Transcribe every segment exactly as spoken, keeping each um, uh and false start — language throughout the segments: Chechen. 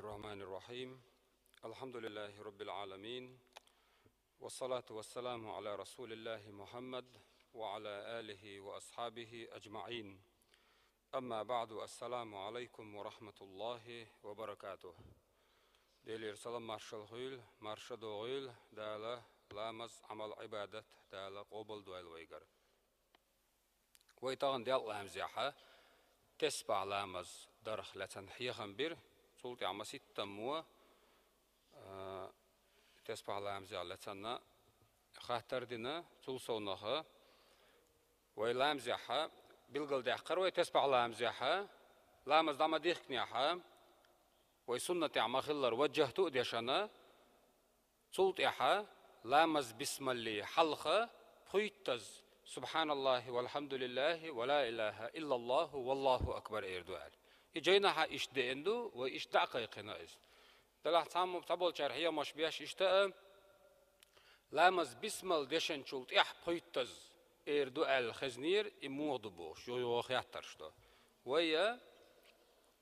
الرحمن الرحيم. الحمد لله رب العالمين. والصلاة والسلام على رسول الله محمد وعلى آله وأصحابه أجمعين. أما بعد، السلام عليكم ورحمة الله وبركاته. Делера салам маршалла хуьйла, марша догӀийла, Дала ламаз, Ӏамал, Ӏибадат Дала къобалдойла вайгара. Вай тахана делкъа ламазехьа тесбахь ламаз дарх лаьцна хьехам бира, цул тӀаьхьа маситтаммо, а, тесбахь ламазех лаьцна хаттар дина, цул совнаха вай ламазехьа, билгалдаьккхар вай тесбахь ламазехьа, ламаз дӀа ма дихкинехьа, вай суннатехь ма-хиллара ваджахӀту а дешана, цул тӀаьхьа ламаз бисмалли хьалха пхуьйттаза «Субханаллахи валхьамдулиллахи ва ла илаха иллаллаху валлаху акбар» эр ду аьлла. И жайнахьа иштта деана ду, вай иштта дӀа а кхайкхина иза. Делахь цхьаммо, цхьаболчара хьехамаш беш иштта а, ламаз бисмал дешначул тӀаьхьа пхуьйттаза эр ду аьлла хезнера, и муха ду бохуш, юха-юха хеттарш до. Вай а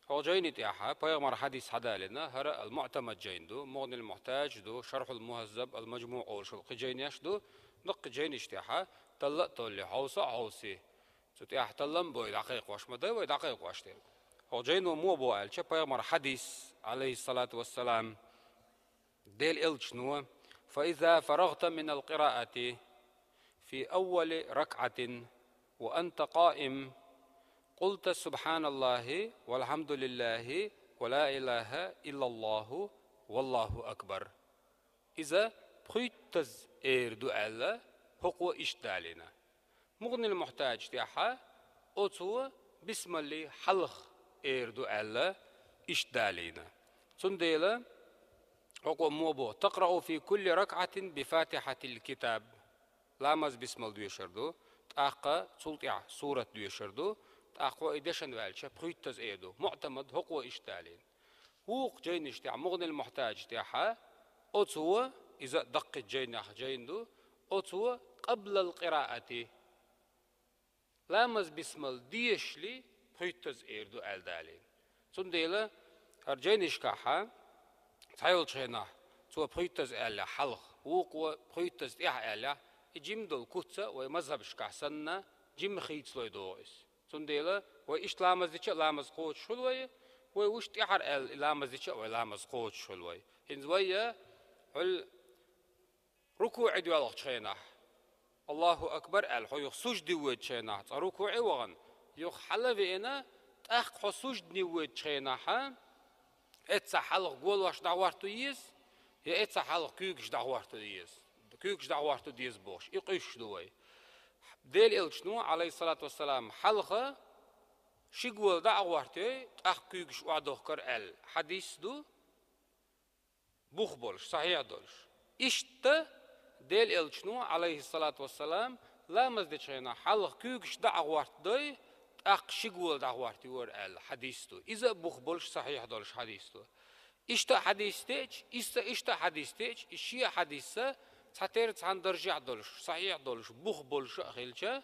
хӀокху жайни тӀехьа пайхамар хьадис хьадалийна, хӀара ал-МуӀтамад жайна ду, МугӀнил-Мухьтаж ду, Шархьул-Мухьаззаб, ал-МаджмуӀ олуш йолу кхин жайнеш ду, даккхий жайнаш тӀехьа талла а толлий, хьовса а хьовсий. Цу тӀехь таллам бой дӀакхайкхош ма дай вай дӀакхайкхош дерг. ХӀокху жайно муха боху аьлча, пайхамар хьадис, Ӏалайхиссалату вассалам, Делан элчано: «Фа иза фарагта минал къираати фи аввали ракъатин ва анта къаим, къулта: Субханаллахи валхьамдулиллахи ва ла илаха иллаллаху валлаху акбар». Иза пхуьйттаза эр ду аьлла, хӀокхо иштта далийна. МугӀнил-Мухьтаж тӀехьа оцо бисмалли хьалха эр ду аьлла, иштта далийна. Цундела хӀокхо муха боху: «Такърау фи кулли ракъатин би фатихьатил китаб». Ламаз бисмал доьшур ду, тӀаккха цул тӀаьхьа сурат доьшур ду, тӀаккха хьо и дешна ваьлча, пхуьйттаза эр ду. МуӀтамад хӀокхо иштта далийна. Вукху жайнаш тӀехь, МугӀнил-Мухьтаж тӀехьа, оцо, иза а даккхий жайнех жайна ду, оцо къаблал къираати, ламаз бисмал дешале пхуьйттаза эр ду аьлла далийна. Цундела хӀара жайнашкахьа цхьайолчу хенахь цо пхуьйттаза аьллехь хьалха, вукхо пхуьйттаза тӀехьа аьллехь, и жима долу куц а вай мазхӀабашкахь санна жима хийцалой догӀу иза. Цундела вай иштта ламаз дича а ламаз кхочуш хуьлу вай, вай вуьшта тӀаьхьара аьлла и ламаз дича а вай ламаз кхочуш хуьлу вай. ХӀинца вай а хьуьлла рукуӀе доьлхучу хенахь, «Аллаху акбар» аьлла, хьо юха сужде воьдучу хенахь, цкъа рукуӀе вахана, юха хьала а веана, тӀаккха хьо суждане воьдучу хенахьа, эцца хьалха голош дӀахӀотто еза, я эцца хьалха куьйгаш дӀахӀотто еза, куьйгаш дӀахӀотто деза бохуш, и къуьйсуш ду вай. Делан элчано, Ӏалайхиссалату вассалам, хьалха ши гола дӀа а гӀортий, тӀаккха куьйгаш охьадохкура аьлла хьадис ду, бух болуш, сахьихь долуш. Иштта Делан элчано, Ӏалайхиссалату вассалам, ламаз дечу хенахь хьалха куьйгаш дӀа а гӀортадой, тӀаккха ши гола дӀа а гӀортор аьлла хьадис ду. Иза а бух болуш, сахьихь долуш хьадис ду. Иштта а хьадис деъча, иза а иштта а хьадис деъча, и шен а хьадисса цхьатерра цхьана даржехь долуш, сахьихь долуш, бух болуш а хилча,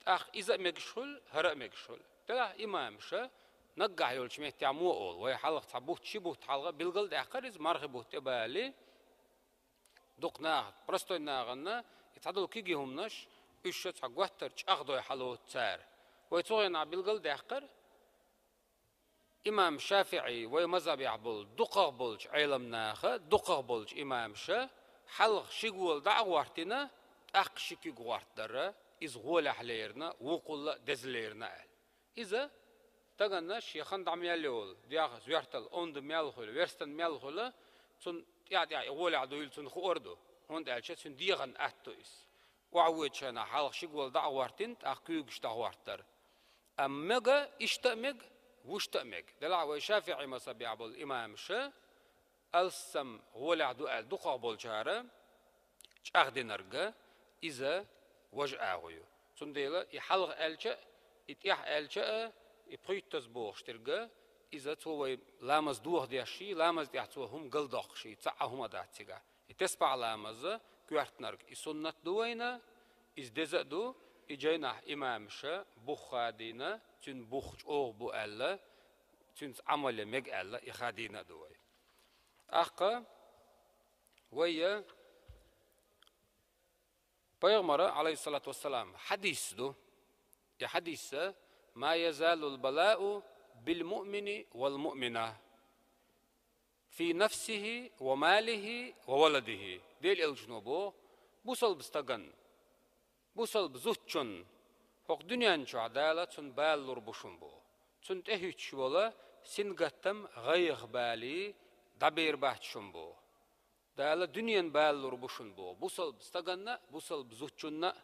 тӀаккха иза а мегаш хуьлу, хӀара а мегаш хуьлу. Делахь имамаша наггахь йолчу меттехь мо олу, вай хьалха цхьа бутт, ши бутт хьалха билгал а даьккхира иза, мархи бутт тӀебалий, дукха наха, простой нахана, и цхьадолу кегий хӀуманаш, уьш ша цхьа готтар чӀагӀдой хьалоцу цара. Вай цу хенахь билгал а даьккхира, имам ШафиӀий, вай мазхӀабехь болу дукхах болчу Ӏеламнаха, дукхах болчу имамаша, хьалха ши гола дӀа а гӀортийна, тӀаккха ши куьг гӀортадара, иза гӀолехь лерина, вукхулла а деза лерина аьлла. Иза таганна шен хан дӀа мел йолу, дегӀ, зоьртал, онда мел хуьлу, верстан мел хуьлу, цунна тӀаьхь-тӀаьхь и гӀолехь дуйла цунна хуур ду, хӀунда аьлча цуьнан дегӀан атта ду иза. Охьавоьдучу хенахь хьалха ши гола дӀа а гӀортийна, тӀаккха куьйгаш дӀа а гӀортадара. Амма мега, иштта а мега, вуьшта а мега. Делахь вай ШафиӀий мазхӀабехь болу имамаша алссам гӀолехь ду аьлла дукхах болчара чӀагӀдинарг, иза важа агӀо ю. Цундела и хьалха аьлча а, и тӀехь аьлча а, и пхуьйттаза бохуш дерг, иза цо вай ламаз дохадеш, ламаз тӀехь цо хӀума галдоккхуш, цхьа а хӀума дац цигахь. И тесбахь ламаза коьртанарг и суннат ду вайна, иза деза а ду, и жайнахь имамаша бух хадийна, цуьнан бух чӀогӀа бу аьлла, цуьнца Ӏамал ян мега аьлла, и хадийна а ду вай. ТӀаккха вай пайхамара, алейхиссалату вассалам, хьадис ду. И хьадис: «ما يزال البلاء بالمؤمن والمؤمنة في نفسه وماله وولده». Дела элчано бо, бусалба стаган, бусалба зудчун хӀокху дуьнен чохь Дала цунна бала лур бу шун бо. Цунна тӀехӀуьттуш волу сингаттам, гӀайгӀа, бала дӀабер бац шун бо. Дала дуьнен бала лур бу шун бо, бусалба стаганна а, бусалба зудчунна а.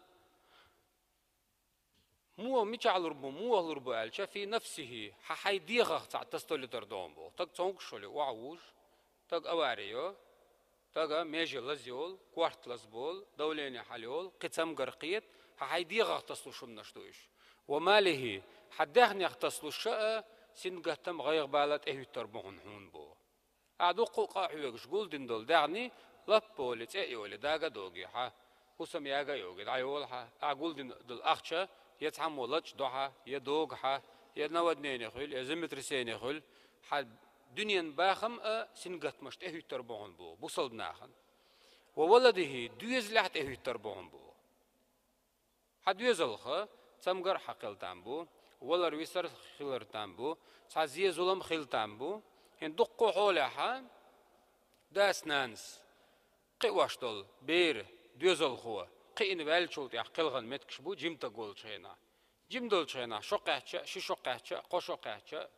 Муха мичахь лур бу, муха лур бу аьлча, фи нафсихи, хьан хьайн дегӀах цхьаъ тасадолуьйтур ду хьуна бо. Таг цомгуш хьоле, охьа вужу, таг авари йо, тага меже лаза йолу, корта лаза болу, давление хьала йолу, кхин цамгар кхета, хьан хьайн дегӀах тасалуш хӀуманаш ду уьш. Ва малихи, хьан даьхнех тасалуш а, сингаттам, гӀайгӀа, бала тӀехӀуьттур бу хьуна бо. Ахьа дуккха а къа хьоьгуш гулдина долу даьхни, лаппа олий, цӀе а йолий, дага а догий хьан, хӀусам яга а йогий, дӀайолу хьан, ахьа гулдина долу ахча, я цхьаммо лачкъадо хьан, я догу хьан, я наводнение хуьлу, я землетрясение хуьлу, хьан дуьненан бахам а, сингаттамаш тӀехӀуьттур бу хьуна бо, бусалба нахана. Ва валадихи, доьзалехь тӀехӀуьттур бу хьуна бо. Хьан доьзалх цамгар а хьан кхел там бу, валар-висар хилар там бу, цхьа зе-зулам хила там бу. ХӀинца дуккха а хьолехь дас-нанас кхиош долу бер, доьзалхо кхиъна ваьллачул тӀаьхьа кхелхина меттигаш бу жимтаг волчу хенахь. Жима долчу хенахь шо кхаьчча а, ши шо кхаьчча а, кхо шо кхаьчча а,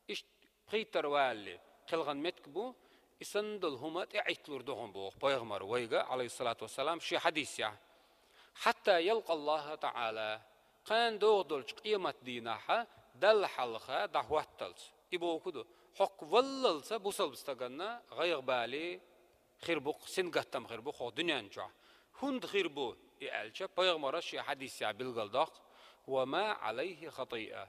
иштта пхийттара валале кхелхина меттиг бу, и санна долу хӀума тӀеӀитталур ду хьуна боху пайхамара вайга, алейхиссалату вассалам, шен хьадисехь: «Хьатта ялкъа Аллаха таӀала», кхана догӀу долчу къемат дийнахь Далла хьалха дӀахӀотталц. И боху ду, хӀокху валлалца бусалба стаганна гӀайгӀа, бала хир бу-кх, сингаттам хир бу-кх хӀокху дуьнен чохь. ХӀунда хир бу и аьлча, пайхамара шен хьадисехь билгалдоккху: «Ва ма Ӏалайхи хатиа».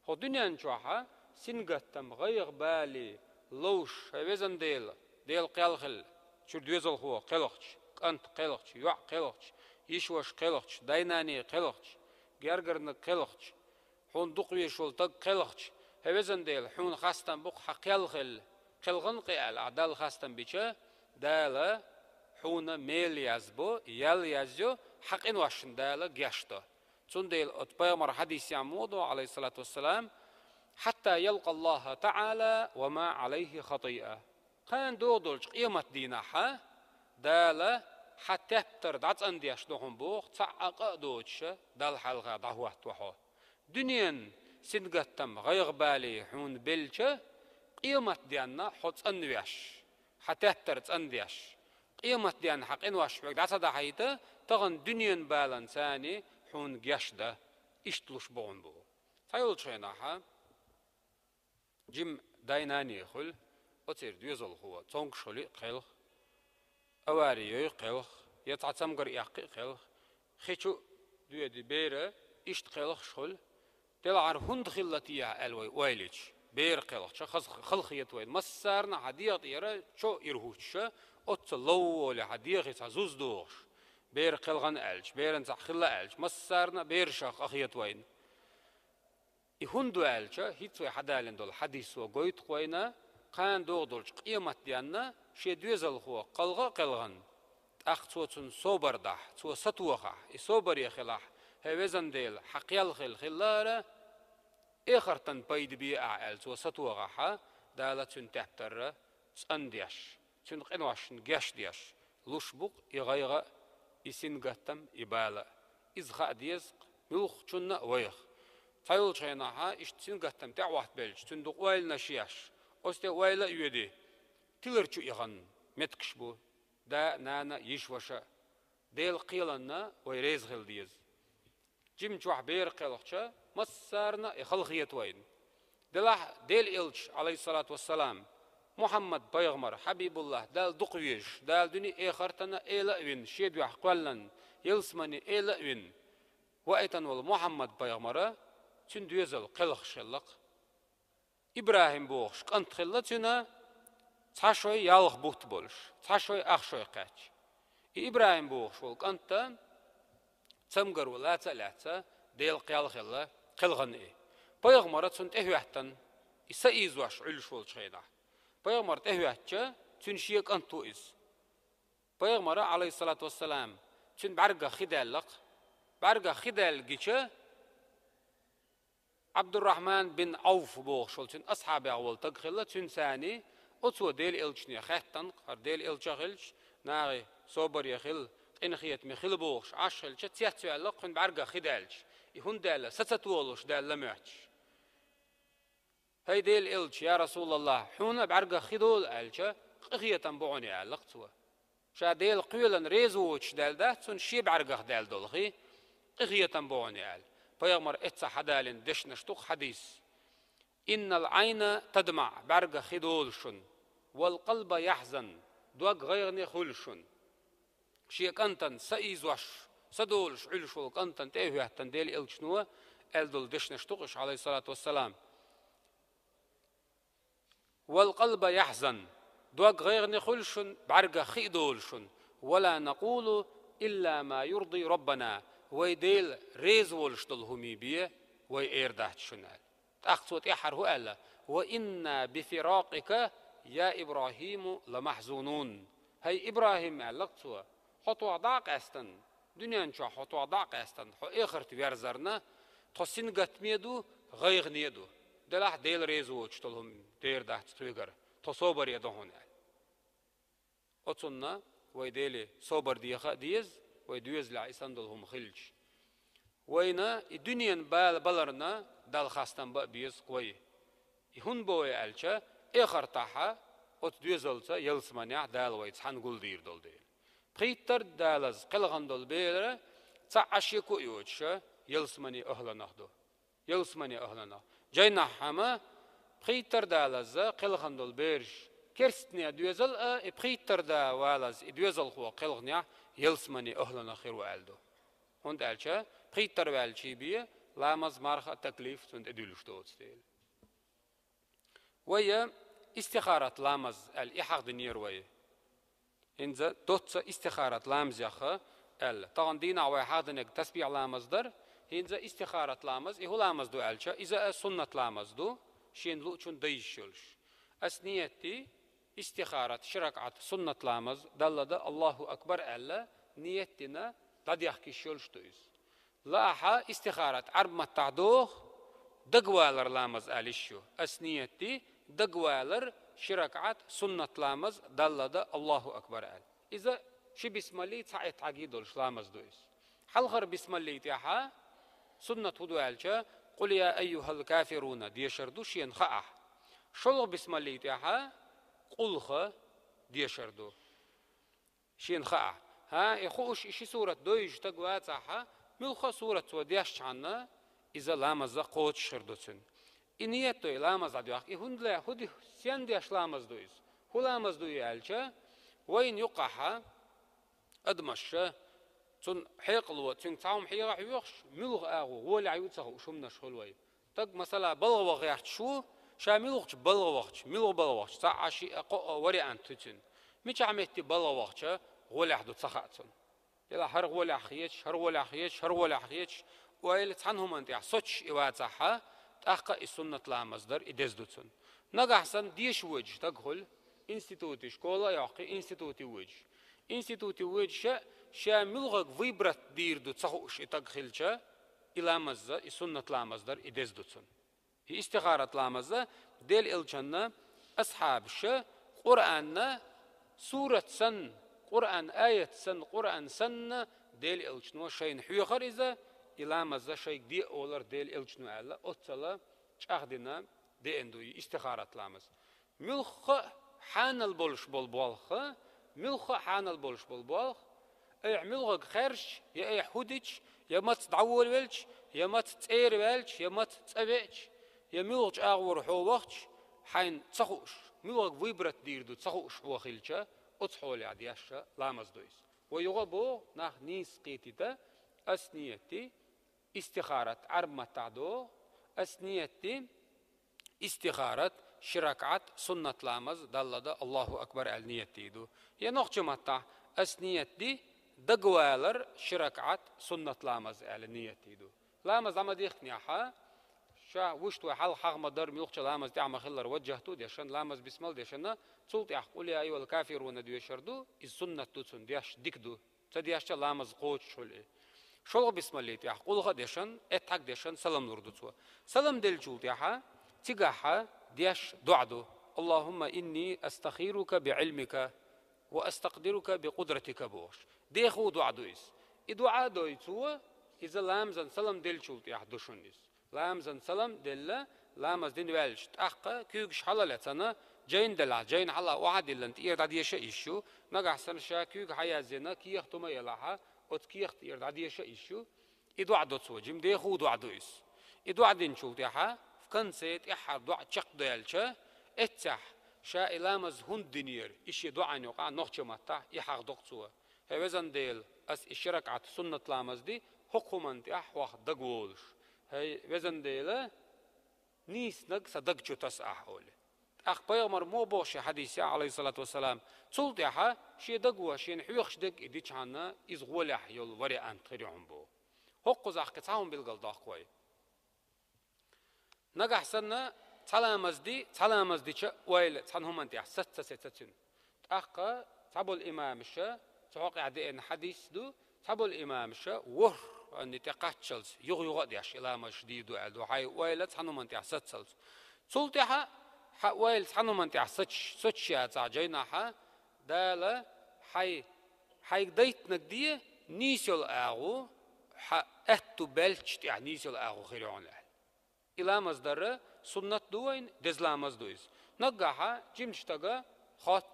ХӀокху дуьнен чохь сингаттам, гӀайгӀа, бала ловш, хӀай везан Дела, Дела кхел хила, чуьра доьзалхо кхелхча, кӀант кхелхча, йоӀ кхелхча, йиша-ваша кхелхча, дай-наний кхелхча, гергарниг кхелхча, хьуна дукха везаш волу стаг кхелхча, хӀай везан Дела, хьуна хастам бу-кх хьан кхел хила, кхелхина-кх и аьлла, ахь Далла хастам бича, Дала хьуна мел язбо, ял язйо, хьан къиношна Дала гечдо. Цундела оцу пайхамара хьадисехь муха ду, алейхиссалату вассалам: «Хьатта ялкъа Аллаха таӀала ва ма Ӏалайхи хатиа». Кхана догӀу долчу къемат дийнахь Дала хьан тептар дӀацӀандеш ду хьуна боху, цхьа а къа а доцуша, Далла хьалха дӀахӀоттаво хьо. Дуьненан сингаттам, гӀайгӀа, бала хьуна белча, къемат денна хьо цӀанвеш, хьан тептар цӀандеш, къемат денна хьан къинош хьоьга дӀа ца дахьийта, тахана дуьненан баланца хьуна гечдан, иштта луш бу хьуна боху. Цхьайолчу хенахь жима дай-наний хуьлу, оцеран доьзалхо цомгуш хуьлий кхелха, авари йой кхелха, я цхьа цамгар эккхий кхелха, хи чу а доьдий бер, иштта кхелхаш хуьлу. Делахьара хӀунда хилла техьа аьлла вай ойла йича, бер кхелхча, хаза хала хета вайна. Массарна а хьан дегӀа тӀера чо ира хӀуттуша, оццул лов волий хьан дегӀе цхьа зуз догӀуш. Бер кхелхина аьлча, беран цхьа хилла аьлча, массарна а берашах къа хета вайна. И хӀунда ду аьлча, хӀинца вай хьадалийна долу хьадисо гойту-кх вайна, кхана догӀу долчу къемат денна шен доьзалхо кхалха а кхелхина, тӀаккха цо цунна собар дахь, цо сатохахь, и собаре хилахь, хӀай везан Дела, хьан кхел хила хилара, эхартан пайда бе ахь аьлла, цо сатохахь, Дала цуьнан тептар цӀандеш, цуьнан къиношна гечдеш луш бу-кх и гӀайгӀа а, и сингаттам а, и бала а. Иза хаа деза-кх муьлххачунна а вайх. Цхьайолчу хенахь иштта сингаттам тӀехӀоттабелча, цуьнан дукха ойланаш еш, оцу тӀе ойла а йоьдий, тилар чу ихана меттигаш бу, да а, нана а, йиша-ваша а. Делан кхеланна вай реза хила деза. Жима чохь бер кхелхча, массарна а и хала хета вайна. Делахь Делан элча, алейхиссалату вассалам, Мухьаммад-пайхамар, Хьабибуллах, Далла дукха везаш, Дала дуьне а, эхартана а эла а вина, шен дуьхьа кхоьллина, ялсамане эла а вина, ваийтина волу Мухьаммад-пайхамара, цуьнан доьзал кхелхаш хилла-кх. ИбрахӀим бохуш кӀант хилла цуьнан, цхьа шой ялх бутт болуш, цхьа шой ах шой кхаьчча. И ИбрахӀим бохуш волу кӀант цамгаро лаца а лаьцна, Делан кхел хилла, кхелхина и. Пайхамара цунна тӀехӀоьттина, и са ийзош Ӏуьллуш волчу хенахь. Пайхамар тӀехӀоьттича, Цуьнан шен кӀант ву иза. Пайхамара, Ӏалайхиссалату вассалам, цуьнан бӀаьргах хи даьлла-кх. БӀаьргах хи даьлла гича, Ӏабдуррахьман бин Ӏавф бохуш волу цуьнан асхьабех волу стаг хилла, цуьнан царний, оцо Делан элчане хаьттина, хӀара Делан элча а хилча, нахе собаре хила, къинхетаме хила бохуш, Ӏаш хилча, цецваьлла кхуьнан бӀаьргах хи даьлча, и хӀунда даьлла, саца толуш даьлла моьттуш. «ХӀай Делан элча, я Расулаллахь, хьуна а бӀаьргах хи долу», — аьлча, «Къинхетам бу хьуна», — аьлла-кх цо. Ша Дела кхоьллина реза воцуш даьлла дац цунна шен бӀаьргах даьлла долу хи, къинхетам бу хьуна аьлла. Пайхамар эцца хьадалийна дешнаш ду-кх хьадис: «Иннал Ӏайна тадмаӀ», бӀаьргах хи долуш шуна, «вал къалба яхьзан», дог гӀайгӀане хуьлуш шуна. Шен кӀантана са ийзош, са долуш Ӏуьллуш волу кӀантана тӀе а хӀоьттина Делан элчано аьлла долу дешнаш ду-кх уьш, Ӏалайхиссалату вассалам. «Вал къалба яхьзан», дог гӀайгӀане хуьлуш шуна, бӀаьргах хи а долуш шуна, «ва ла накъулу илла ма юрди Раббана», вай Дела реза волуш долу хӀума бен вай эр дац шуна аьлла. ТӀаккха цо тӀаьххьара хӀун аьлла: «Ва инна би фиракъика, я ИбрахӀиму, ла махьзунун». «ХӀай ИбрахӀим, — аьлла-кх цо, — хьо тхох дӀа а къаьстина, дуьнен чохь хьо тхох дӀа а къаьстина, хьо эхарта верзарна, тхо сингаттаме а ду, гӀайгӀане а ду. Делахь Дела реза воцуш долу хӀума дер дац тхоьгара, тхо собаре ду хьуна», — аьлла. Оцунна вай Деле собар деха а деза, вай доьзалехь и санна долу хӀума хилча. Вайна и дуьненан бала баларна Далла хастам бан а беза-кх вай. И хӀунда бу вай аьлча, эхартахь оцу доьзалца ялсаманехь Дала вай цхьаьна гулдийр долу дела. Пхийттара далаза кхелхина долу бер цхьа а шеко а йоцуша ялсамане ахӀланах ду. Ялсамане ахӀланах. Жайнахь хьама пхийттара далаза кхелхина долу бераш керстанийн доьзал а, и пхийттара да валаза и доьзалхо кхелхинехь ялсамане ахӀланах хир ву аьлла ду. ХӀунда аьлча пхийттара ваьллачий бен ламаз, марха а, таклиф цунна тӀедуьллуш доцу дела. Вай истихарат ламаз аьлла, и хьахдинера вай. ХӀинца доцца истихарат ламазех аьлла. Тахана дийнахь вай хьахдинарг тасбихь ламаз дара, хӀинца истихарат ламаз, и хӀун ламаз ду аьлча, иза а суннат ламаз ду, шена луучун дайш йолуш. Ас ниет ди, истихарат ши ракаӀат суннат ламаз, Далла дан Аллаху акбар аьлла, ниет дина, дӀадехкаш йолуш ду иза. Лаахьа, истихарат Ӏарб маттахь доху дагавалар ламаз аьлла йиш ю. Ас ниет ди, дагавалар ши ракаӀат суннат ламаз, Далла дан Аллаху акбар аьлла. Иза ши бисмалли цхьа эттӀаьгий долуш ламаз ду иза. Хьалхара бисмалли тӀехьа суннат хӀун ду аьлча, «Къул я айюхал кафируна» дешар ду шена хаахь. ШолгӀа бисмалли тӀехьа «Къулха» дешар ду. Шена хаахь. ХӀа, и хууш, и ши сурат дойжа стаг вацахьа, муьлхха а сурат цо дешчхьанна, иза ламаза кхочуш хир ду цуьнан. И ниет ду и ламаз дӀадоьхка. И хӀунда ле, хӀу ди, сен деш ламаз ду иза? ХӀун ламаз ду и аьлча, вайна юккъахьа адамаша, цунна хьекъало, цуьнга цхьа хӀума хьеха а хьоьхуш, муьлха агӀо, гӀолехь ю ца хууш хӀуманаш хуьлу вай. Стаг, масала, балха ваха гӀерташ ву, ша муьлхачу балха вахча, муьлха балха вахча, цхьа а шиъ а кхоъ а вариант ю цуьнан. Мичахь метте балха вахча, гӀолехь ду ца хаьа цунна. Делахь хӀара гӀолехь хеташ, хӀара гӀолехь хеташ, хӀара гӀолехь хеташ, ойла цхьана хӀуманна тӀехь соцуш и вацахьа, тӀаккха и суннат ламаз дар и деза ду цунна. Нагахь санна деша воьдуш стаг хуьлу, институте, школа а йоккхий, институте воьдуш. Институте воьдуша, ша муьлхарг выбрать дийр ду ца хууш и стаг хилча, и ламаза, и суннат ламаз дар и деза ду цунна. И истихарат ламаза Делан элчанна асхьабаша Къуръанна сурат санна, Къуръан аят санна, Къуръан санна Делан элчано шайна хьоьхар иза, и ламаза шайга де а олар Делан элчано аьлла, оццала чӀагӀдина деана ду и истихарат ламаз. Муьлхха а хьанал болуш болу болх, муьлхха а хьанал болуш болу болх, айхьа муьлхарг хаьржча, я айхьа хӀу дича, я маца дӀаволавелча, я маца цӀера ваьлча, я маца цӀа веача, я муьлха чӀагӀвора хьо вахча, хьайна ца хууш, муьлхарг выбрать дийр ду ца хууш хьо хилча, оцу хьолехь деш ламаз ду иза. Вай юха а боху, нах нийса кхетийта, ас ниет ди, истихарат Ӏарб маттахь доху, ас ниет ди, истихарат ши ракаӀат суннат ламаз Далла дан Аллаху акбар аьлла ниет дийр ду. Я нохча маттахь, ас ниет ди, дагавалар ши ракаӀат суннат ламаз аьлла ниет дийр ду. Ламаз дӀа ма дихкинехьа, Ша вушту хьалха хьагӀ ма дар, муьлххача ламаз тӀехь ма хиллара, ваджжахӀту дешан, ламаз бисмал дешан, цул тӀехь къул я айюхӀал кафируна доьшур ду, иза суннат ду цунна, деш дика ду. Ца дешча ламаз кхочуш хуьлу и. ШолгӀа бисмалли тӀехь къулхьа дешан, эттхьаг дешан салам лур ду цо. Салам деллачул тӀехьа, цигахьа деш доӀа ду: «Аллахумма инни астахирука би илмика ва астакъдирука би къудратика», – бохуш. Дехо доӀа ду иза. И доӀа а дой цо, иза ламазан салам деллачул тӀехь ду шуна иза. Ламазан салам делла, ламаз дина ваьлча, тӀаккха куьйгаш хьала а лаьцна, жайна делахь, жайна хьала охьа а диллина, тӀера дӀадеша а йиш ю, нагахь санна ша куьйга хьаязйина, кехат хӀума елахьа, оцу кехат тӀера дӀадеша а йиш ю. И доӀа до цо, жима дехо доӀа ду иза. И доӀа динчул тӀаьхьа, в конце тӀаьххьара доӀа чекхдаьлча, эццехь, ша и ламаз хӀунда динера, и шен доӀан юкъахь нохчийн маттахь и хьагӀ доккху цо: «ХӀей, везан Дела, ас и ши ракаӀат суннат ламаз ди хӀокху хӀуманна тӀехь хьох дагаволуш. ХӀей, везан Дела, нийсаниг сан даг чу таса ахь», – олий. ТӀаккха пайхамар муха боху шен хьадисехь, Ӏалайхиссалату вассалам, цул тӀаьхьа шен даго шена хьоьхуш дерг и дичхьана, иза гӀолехь йолу вариант хир ю хьуна боху. ХӀокхузахь кхин цхьа хӀума билгалдоккху вай. Нагахь санна, цхьа ламаз ди, цхьа ламаз дича ойла цхьана хӀуманна тӀехь саца ца сецна цуьнан. ТӀаккха цхьаболу имамаша, цу хьокъехь деана хьадис ду, цхьаболу имамаша ворхӀанна тӀе кхаччалц юха-юха а деш и ламазаш дийр ду аьлла ду, хьайн ойла цхьана хӀуманна тӀехь сацалц. Цул тӀаьхьа хьан ойла цхьана хӀуманна тӀехь сач-, сацаш яцахь жайнахьа, Дала хьайн, хьайга дайтинарг де, нийса йолу агӀо, хьан аьтту баьлча тӀехь нийса йолу агӀо хир ю хьуна аьлла. И ламаз дар суннат ду вайн, деза ламаз ду иза. Наггахьа жимачу стага хатта,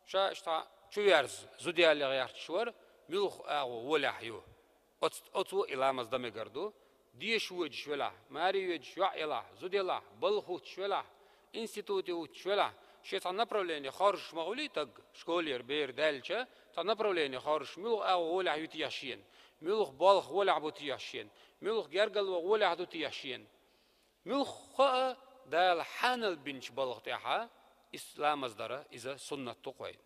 ша иштта чу верза, зуда яле гӀерташ вара, муьлха агӀо гӀолехь ю. Оц-, оцо и ламаз дан мегар ду. Деша воьдуш велахь, маре йоьдуш йоӀ елахь, зуда елахь, балха хӀуттуш велахь, институте хӀуттуш велахь, шен цхьа направление хоржуш ма хуьлий стаг, школера бер даьлча, цхьа направление хоржуш, муьлха агӀо гӀолехь ю техьа шена, муьлха болх гӀолехь бу техьа шена, муьлха гергарло гӀолехь ду техьа шена. Муьлхха а Дала хьанал бинчу балха тӀехьа иза ламаз дара, иза суннат ду кху вайна.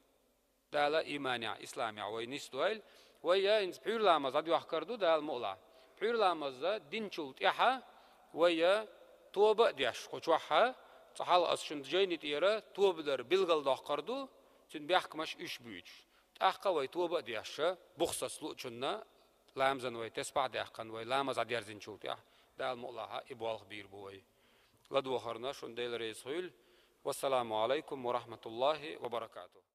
Дала ийманехь, исламехь вай нисдойла. Вай я хӀинца пхьуьйра ламаз дӀадоьхкар ду Дала мукъалахь. Пхьуьйра ламаз динчул тӀаьхьа вай я тоба а деш, кху чохьа, цкъа хьалха ас шуна жайни тӀера тоба дар билгалдоккхур ду, цуьнан бехкамаш уьш буьйцуш. ТӀаккха вай тоба а деш, бух саца луучунна, ламазан вай тесбахь а даьккхина, вай ламаз дӀадерзинчул тӀаьхьа, Дала мукъалахьа и болх бийр бу вай. ЛадогӀарна шуна Дела реза хуьлда. Вассаламу Ӏалайкум ва рахьматуллахӀи ва баракатухӀ.